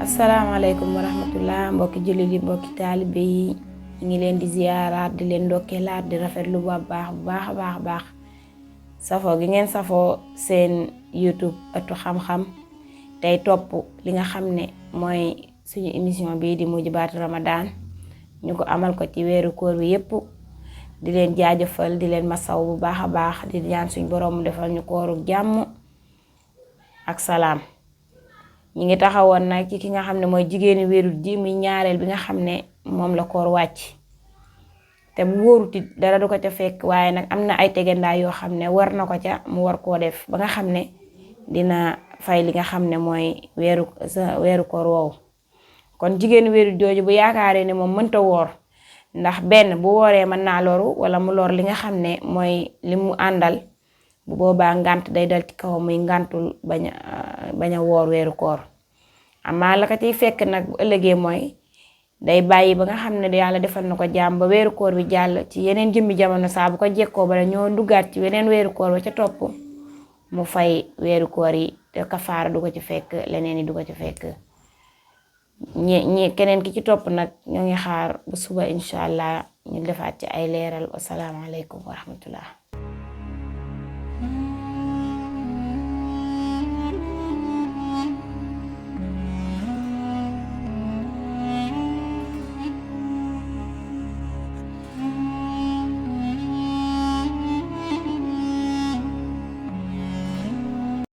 asalaamaaleykum wa rahmatullah mbokki jullit yi mbokki taalibe yi ñu ngi leen di ziyaaraat di leen ndokkeelaat di rafetlu bu baax a baax safoo gi ngeen safoo seen YouTube ëttu xam-xam tey topp li nga xam ne mooy suñu émission bii di Mujibatu Ramadan ñu ko amal ko ci weeru koor bi yépp di leen jaajëfal di leen masaw bu baax a baax di ñaan suñu borom mu defal ñu kooru jàmm ak salaam. ñi ngi taxawoon nag ci ki nga xam ne mooy jigéeni wérul ji muy ñaareel bi nga xam ne moom la koor wàcc te bu wóoruti dara du ko ca fekk waaye nag am na ay tegandaay yoo xam ne war na ko ca mu war koo def ba nga xam ne dina fay li nga xam ne mooy weeru koor woowu. kon jigéeni wérul jooju bu yaakaaree ne moom mënta woor ndax benn bu wooree mën naa loru wala mu lor li nga xam ne mooy li mu àndal, bu boobaa ngànt day dal ci kaw muy ngàntul bañ a woor weeru koor. amaa la ko ciy fekk nag bu ëllëgee mooy day bàyyi ba nga xam ne yàlla defal na ko jàmm ba weeru koor bi jàll ci yeneen jëmmi jamono saa bu ko jekkoo bala ñoo duggaat ci weneen weeru koor ba ca topp mu fay weeru koor yi te kafaara du ko ci fekk, leneen yi du ko ci fekk. keneen ki ci topp nag ñoo ngi xaar bu suba incha allah ñu defaat ci ay leeral. wasalaamaaleykum wa rahmatullah.